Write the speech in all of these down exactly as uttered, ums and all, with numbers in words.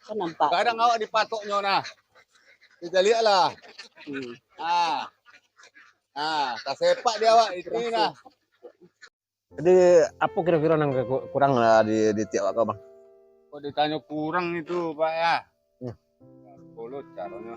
Kan nampak. Kadang awak dipatoknyo nah. Kita lihatlah. Hmm. Ah. Ah, tasepak di awak itu nah. Jadi, apo kiro-kiro nan ku-, kurang lah di, di tiak awak ko, Bang? Kok ditanyo kurang itu, Pak, ya? Hmm. Apo lo caronyo?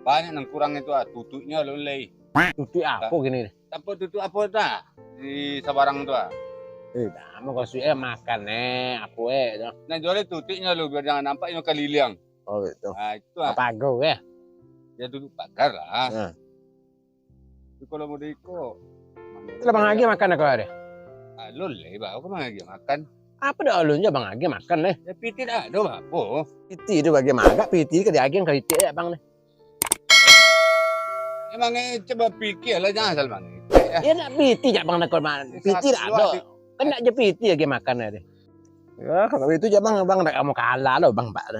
Banyak nan kurang itu, ah, tutuiknyo lo lai. Tutuik apo kini? Apo tutuik apo tu, ah? Di sabarang tu, ah. Eh, dak, mako suik, eh, makan, eh, apo, eh, tu. Nah, jual tutuiknyo lo, biar jangan nampak inyo kaliliang. Oh, gitu. Ah, itu, ah. Pagar, eh? Ya, duduk pagar lah. Nah. Tapi kalau model iko, lah Bang Agi makan dah kau hari? Alun lai, Bang. Aku Bang Agi makan. Apo dah alun je Bang Agi makan, eh? Ya, piti dah ado, Bang. Apo? Piti tu bagi magak, piti ka diagiah ka itik ya, Bang, ni. Emang, eh, coba pikir lah, jangan asal Bang Agi, ya. Ya, nak piti jak Bang dah kau, Bang. Piti dah ado. Kan nak je piti lagi makan hari. Ya, kalau itu je Bang, Bang dah kamu kalah lo, Bang, Pak.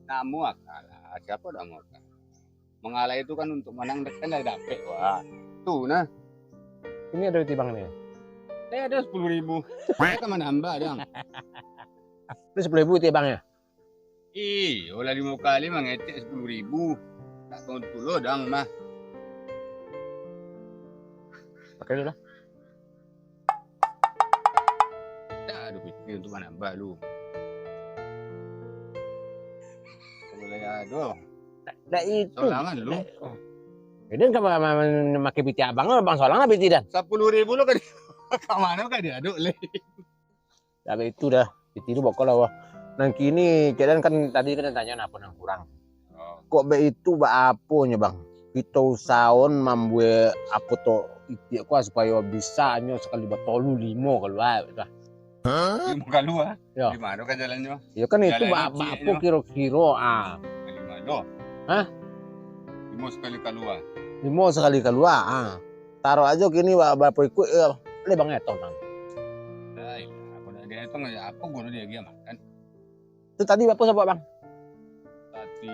Kamu kalah. Siapa dah mau kalah? Mangalah itu kan untuk manang, kan lah dapek, wah. Tu nah. Ini ado duit Bang ni? Saya ada sepuluh ribu. Saya ka manambah, dang. Ini sepuluh ribu duit Bang ya? Iyo lah, limo kali mangecek sepuluh ribu. Tak tontu lo, dang, mah. Pakai dulu lah. Dak ado piti untuak manambah lu. Kalau lai ado. Dak itu. Solangan lu. Dak, oh. Jadi kan ma-, ma-, ma-, makai piti abang, abang solang lah piti dan. Sapuluah ribu lo ka di-, ka mano ka diaduk lai? Dak baitu dah. Piti tu bokol lah, wah. Nan kini, cek dan kan tadi kan tanyo apo nan kurang. Oh. Kok baitu, baapo nyo, Bang? Kito usahoan mambuek apo to itik ko supayo bisanyo sakali batolu limo kalua, dah. Limo kalua? Yo. Di mano ka jalannyo? Yo kan itu ba-, baapo kiro-kiro, ah. Limo lo. Hah? Limo sakali kalua. Limo sakali kalua, ah. Taruh ajo kini ba-, barapo ikuik, eh, lai Bang etong, Bang. Dah, ilah, apo nak dietong, apo guno diagiah makan? Tu tadi barapo sabuik, Bang? Satu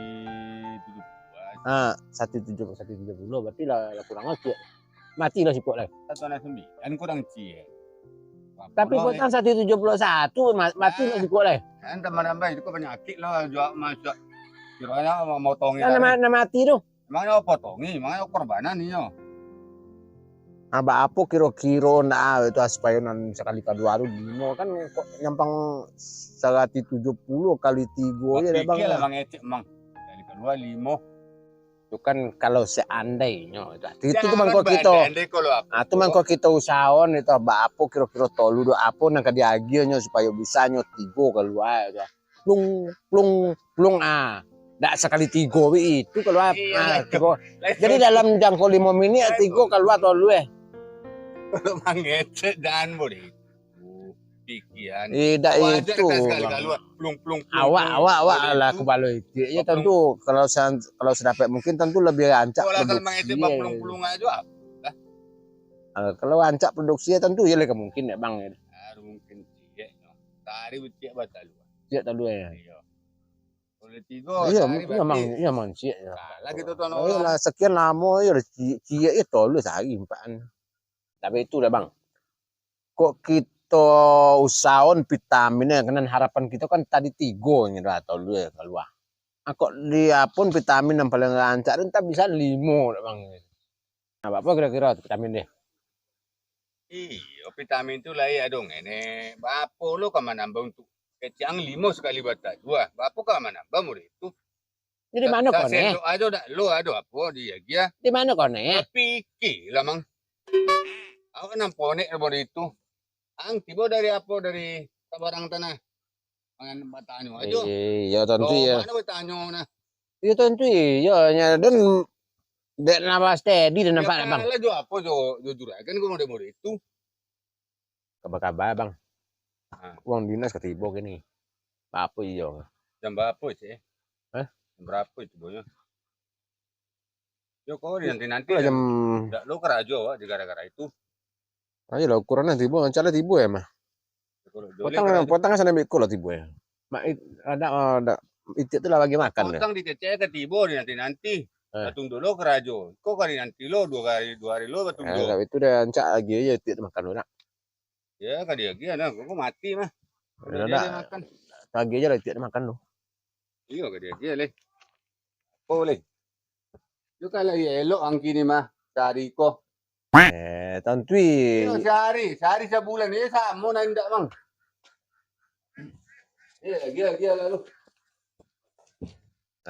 tujuh puluah. Ha, satu tujuh, satu tujuh puluah, berarti lah, lah kurang sikit. Mati lah sikuak lai. Satu anak sembilan kurang ciek. Tapi kok tang satu tujuh puluah satu, ma-, mati lah sikuak lai. Kan tambah-tambah, itu kok panyakik lah, jual masuk. Kiranya mau motongi. Kan nama, nama mati tu. Emang nyo potongi, emang nyo korbanan inyo. Ah, baapo kiro-kiro ndak, ah, itu, ah, supayo nan sakali kalua tu limo, kan kok nyampang saratuih tujuh puluah kali tigo je dah, Bang. Bapikialah, Bang Ecek, Bang. Sakali kalua limo. Tu kan kalau seandainyo, itu, itu mangko kito, ah, tu mangko kito usahoan itu, baapo kiro-kiro tolu tu, apo nan ka diagiahnyo supayo bisanyo tigo kalua tu. Plung, plung, plung, ah. Dak sakali tigo be itu kalua, ah, tigo. Jadi dalam jangko limo minik, tigo kalua tolu, eh. Kalau mangecek dan boleh. Pikian. Eh, dak itu, Bang. Plung, plung, plung, awak, plung, awak, awak lah itu. Kepala itik. Ya, tentu, kalau sa-, kalau sadapek mungkin, tentu lebih rancak produksi, kalau mangecek, eh. Plung, plung aja, ah. Ah, kalau rancak produksi, ya, tentu, ya, lah, mungkin, ya, Bang, ya. Ah, mungkin, ya. Sahari bitiak batalua. Tiak talua, ya. Iyo. Kalau tigo, iyo, sahari iyo, berarti mang-, iyo, mang, ciek, ya. Kalah gitu, tuan. Iyo orang. Lah, sekian lamo, iyo, lah, ci-, ciek, iyo, talua sahari, ampek. Tapi itu dah, Bang. Kok kito usahoan vitamin, ya, kan harapan kito kan tadi tigo, nyo dah, talua, ya, kalua. Ah, kok di apun vitamin yang paling rancak tu, entah bisa limo dah, Bang. Nah, baapo kiro-kiro tu vitamin deh? Iyo, vitamin tu lai ado ngene. Baapo lo ka manambah untuak kecek ang limo sakali batalua? Baapo ka manambah model itu? Jadi mano kau ni? Sasendok ajo dak lo ado apo di agia? Di mano kau ni? Pikir lah, Mang. Awak nan ponek model itu. Ang tibo dari apo, dari sabarang tanah? Mangan batanyo ajo. Iyo, tantu iyo. Mano batanyo nah? Iyo, tantu iyo. Nya, dan dek nambah steady dan nampak, Bang. Kalah jo apo jo, jo juragan ko model-model itu. Kabar-kabar, Bang. Ha. Uang dinas ka tibo kini. Baapo iyo? Jam baapo, Cek? Hah? Jam barapo itu, Boy? Yo, kau dinanti-nanti. Itulah jam. Dak lo karajo awak di gara-gara itu. Ayolah, ukuran lah tibo, rancak lah tibo ya, mah. Potang, potang sana beko lah tibo ya. Mak, it-, ada, ada, itik tu lah bagi makan dah. Potang dikecek ka tibo dinanti-nanti. Eh. Tatundu lo karajo. Kau ka dinanti lo, duo hari, duo hari lo tatundu. Eh, kalau itu dah rancak lagi aja itik tu makan tu nak. Ya, ka diagiah nah, kau mati mah. Udah dia makan. Tagih aja lah itik tu makan tu. Iyo ka dia, dia leh. Apo leh? Yo kalau elok ang kini mah, sahari ko. Eh, tantu i. Iyo, sahari, sahari sabulan. Iyo, samo nan indak, Bang. Iyo, lagi, lagi, lalu.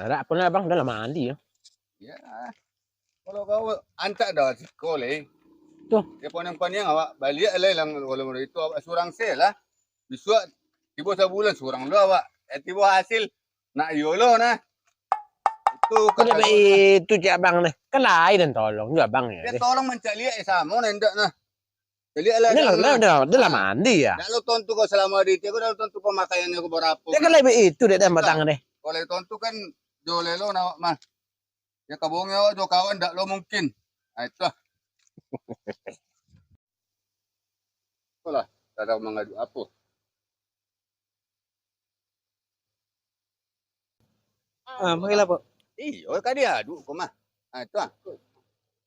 Arak apo lah, Bang? Dah lah mandi yo. Ya. Kalau kau antak dah siko leh. Tu. Ya, poniang-poniang awak baliak leh lang, kalau itu awak surang se lah. Bisuak tibo sabulan surang lo awak. Eh, tibo hasil nak iyo lo nah. Itu kau kata dek itu cak abang nih. Kan lain dan tolong juga abang ya. Dia tolong mancaliak eh samo nah indak nah. Caliak lah. Ini lah, dah, dah, dah lah mandi ya. Nak lo tontu kau selama di itu, kau dah lo tontu pemakaiannya kau berapa. Dia kan lebih itu dek dah batang deh. Kalau tontu kan joleh lo nak mah. Ya kabongi awak jo kawan dak lo mungkin. Ah, itu lah. Apolah, kada mangadu apo. Ah, mungkin lah, Bu. Iyo, ka diadu ko mah. Ah, itu ah.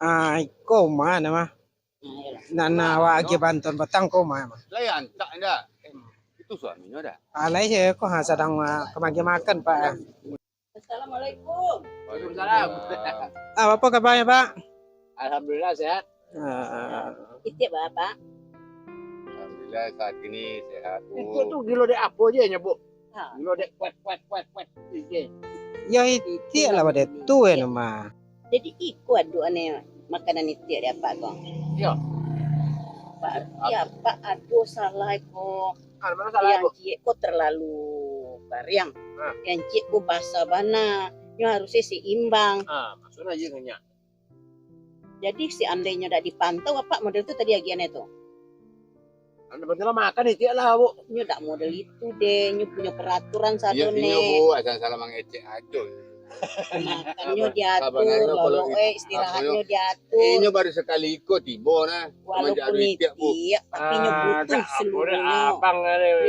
Ah, iko mah nama. Nana awak agi bantuan batang ko mah, mah. Lai antak ndak? Itu suaminyo dah. Ah, lai se ko ha sadang ah, ka magi makan, Pak. Assalamualaikum. Waalaikumsalam. Ah, apo kabarnyo, Pak? Alhamdulillah sehat. Ah. Itiak ba, Pak? Alhamdulillah saat ini sehat, Bu. Itiak tu gilo dek apo je nyo, Bu? Ha. Gilo dek kuat, kuat, kuat, kuat. Itiak. Yo itiak lah pado tu eh nama. Jadi iko ado ane makanan itiak di apak ko. Iyo. Berarti apak ado salah ko. Ah, mano salah yang ciek ko terlalu kariang. Ah. Yang ciek ko basah bana. Nyo harusnyo seimbang. Ah, maksudnyo iyo nyo. Jadi seandainyo dak dipantau apak model tu tadi agiannya tu. Anda betul makan itiak lah, Bu. Nyo dak model itu deh, nyo punyo peraturan sado. Iyo, iyo, Bu, asal salah mangecek ajo. Makannyo diatur, lolok eh, istirahatnyo diatur. Inyo baru sekali iko tibo nah. Walaupun itiak, tapi nyo butuh seluruhnyo.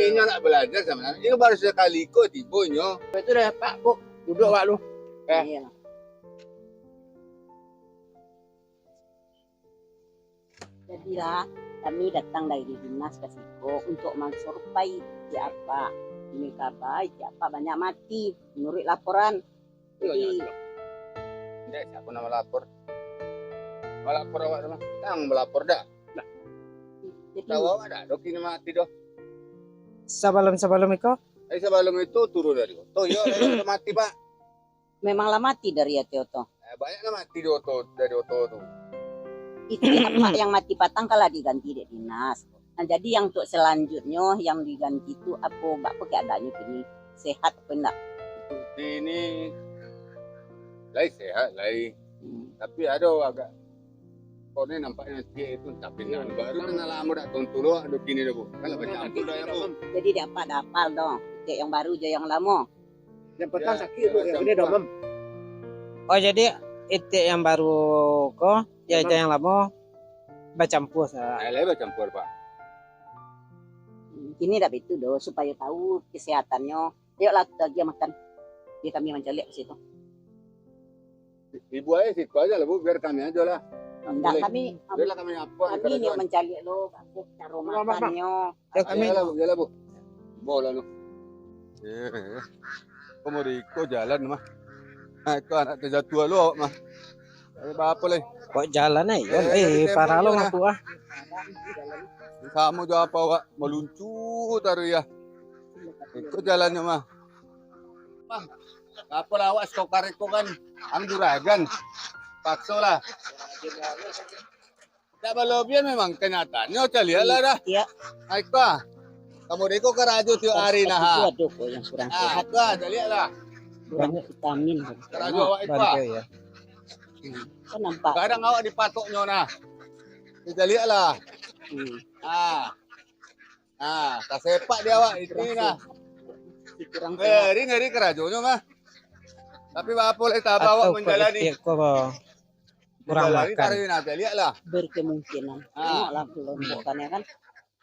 Inyo nak belajar sama. Inyo baru sekali iko tibo inyo. Itu dah, Pak, Bu. Duduk, Pak, lu. Eh. Iya. Jadilah, kami datang dari dinas ka siko untuk mansurvei itiak apak. Ini kaba, itiak apak banyak mati, menurut laporan. Iyo, iyo, iyo. Jadi, indak, siapo nan malapor? Malapor awak tu mah. Ang malapor dak? Nah. Jadi, tahu awak dak, do kini mati doh. Sabalum-sabalum iko? Eh, sabalum itu turun dari oto, iyo, dari oto mati, Pak. Memang lah mati dari ati oto. Eh, banyak lah mati di oto, dari oto tu. Itu apak yang mati patang kan lah diganti dek dinas. Nah, jadi yang untuk selanjutnyo yang diganti tu apo, bak apo keadaannyo kini? Sehat apo indak? Kini lai sehat, lai. Hmm. Tapi ado agak, kok ni nampaknyo ciek itu, tapi nan baru kan lamo dak tontu lo, ado kini dah, Bu. Kan lah bacampur dah ya, Bu. Jadi dak apak dak apal doh, ciek yang baru jo yang lamo. Yang patang sakik tu, yang gede demam. Oh, jadi itiak yang baru ko, ya, itiak yang lamo bacampur sa. Eh, lai bacampur, Pak. Kini dak begitu doh, supayo tahu kesehatannyo. Yuklah, kita agiah makan. Biar kami mancaliak ke situ. Ibu aja situ aja lah, Bu, biar kami aja lah. Enggak, kami, biarlah kami apa, kami ni mancaliak lo, caro makannyo. Ya, kami. Yalah, Bu, yalah, Bu. Bawa lalu. Eh, eh. Kok mau diiko jalan mah? Ah, itu anak terjatuh lu awak mah. Eh, apa leh? Kok jalan eh? Eh, eh, parah lo ngaku ah. Samo jo apa awak meluncu taruh ya. Iko jalannyo mah. Mah, apo lah awak stokar iko kan? Ang juragan. Pakso lah. Dak balobian memang kenyataannyo, caliak lah dah. Iya. Aiko ah. Kamu deko karajo tiok hari nah. Itu aduh kok yang kurang sehat. Aiko ah, caliak lah. Kurang vitamin. Karajo awak iko ah. Kan nampak. Kadang awak dipatoknyo nah. Caliak lah. Hmm. Ah. Ah, tasepak di awak itu nah. Kurang sehat. Ngeri, ngeri karajonyo mah. Tapi baapo leh tabah awak menjalani. Kurang makan. Nah, caliak lah. Berkemungkinan. Ah. Tengoklah kelompokkannya kan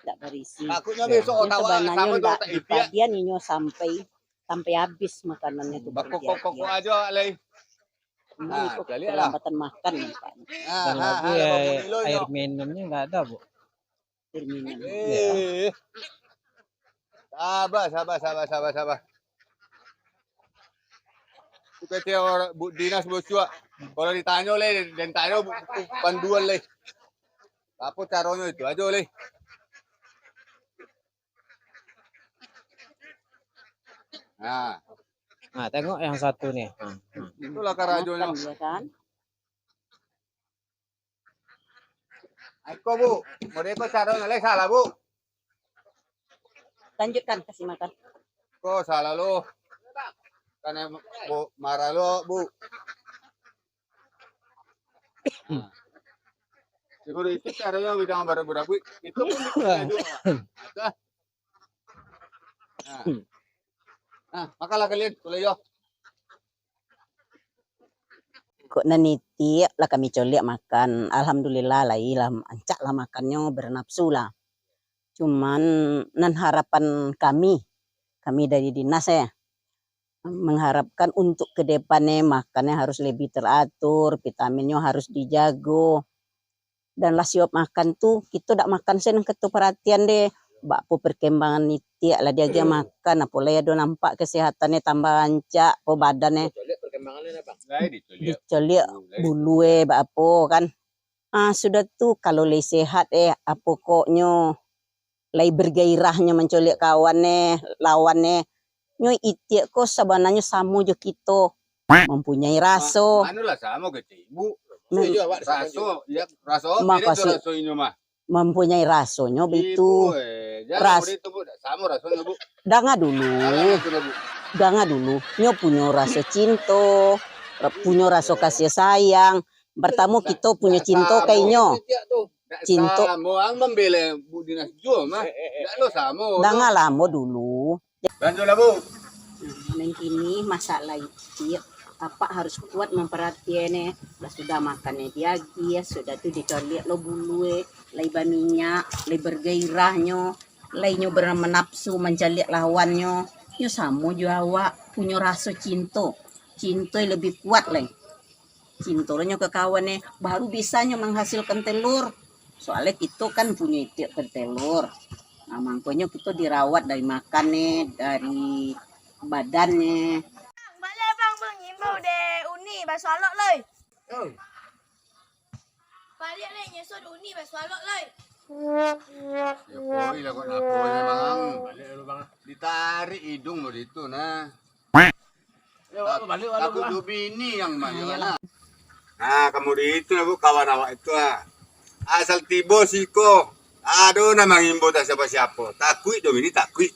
tidak berisi. Takutnya besok otak awak sama tu otak itiak. Dia ninyo sampai, sampai habis makanannya tu. Bakokok-kokok aja awak lai. Nah, caliak lah. Kelambatan makan nampaknya. Ah, dan lagi air minumnya nggak ada, Bu. Air minum. Eh. Sabar, sabar, sabar, sabar, sabar. Kecek orang bu-, dinas bosuak. Kalau ditanyo leh, den tanyo bu-, bu-, panduan leh. Apo caronyo itu? Ajo leh. Nah, Nah, tengok yang satu ni. Nah, nah. Itulah karajonyo. Makan, ya kan? Iko, Bu. Model iko caronyo lai salah, Bu. Lanjutkan, kasih makan. Ko salah lo. Kan em-, Bu, marah lo, Bu. Nah. Siko itu caronyo bidang barabu-rabu. Itu pun dipakai juga. Nah. Nah. Nah, makanlah kalian, kalau yo. Kok nan itiak lah kami coliak makan. Alhamdulillah, lai lah, ancak lah makannyo, bernafsu lah. Cuman nan harapan kami, kami dari dinas, eh, mengharapkan untuk ke depan, eh, makannyo harus lebih teratur, vitaminnyo harus dijago. Dan lah siap makan tu, kito dak makan sen kito perhatian deh. Bak apo perkembangan itiak lah diagiah makan, apo lai ado nampak kesehatannyo tambah rancak, apo badannyo Coliak perkembangan ni apa? Lai dicoliak. Dicoliak bulu, eh, bak apo kan. Ah, sudah tu, kalau lai sehat, eh, apo koknyo, lai bergairahnyo mancoliak kawan, eh, lawan, eh. Nyo itiak ko sabananyo samo jo kito, mempunyai raso. Ma-, manulah samo kecek ibu. Nah. Iyo, awak raso, ya, raso, mirip jo raso inyo mah. Mempunyai rasonyo baitu. Ibu, eh, jangan Ras-, model itu, Bu. Dak samo rasonyo, Bu. Danga dulu. Danga dulu, Bu. Danga dulu. Nyo punyo raso cinto, ra-, punyo raso kasih sayang. Pertamo, kito punyo cinto ka inyo. Cinto. Dak samo, ang mambela Bu Dinas juo mah. Dak lo samo tu. Danga lamo dulu. Lanjutlah, Bu. Nah, nan kini masalah itiak, apak harus kuat mamparatian, eh. Lah sudah makan, eh, diagiah, sudah tu dicoliak lo bulu, eh. Lai baminyak, lai bergairahnyo, lai nyo ber-, menafsu mancoliak lawannyo. Nyo samo jo awak, punyo raso cinto. Cinto lebih kuat lai. Cinto lo nyo ka kawan, eh, baru bisa nyo manghasilkan telur. Soalnyo kito kan punyo itiak ka telur. Nah, mangkonyo kito dirawat dari makan, eh, dari badan, eh. Bang, baliak bang, bang, ngimbau dek Uni basuo alok lai. Baliak lai, nyeso dek Uni basuo alok lai. Yo, koi lah kau nak koi memang. Baliak dulu, Bang. Ditarik hidung lo di tu, nah. Yo, baliak, baliak, Bang. Takut jo bini yang mayo, nah. Nah, kamu di itu lah, Bu, kawan awak itu, ah. Asal tibo siko, ado nan mangimbau tak siapo-siapo. Takuik jo bini, takuik.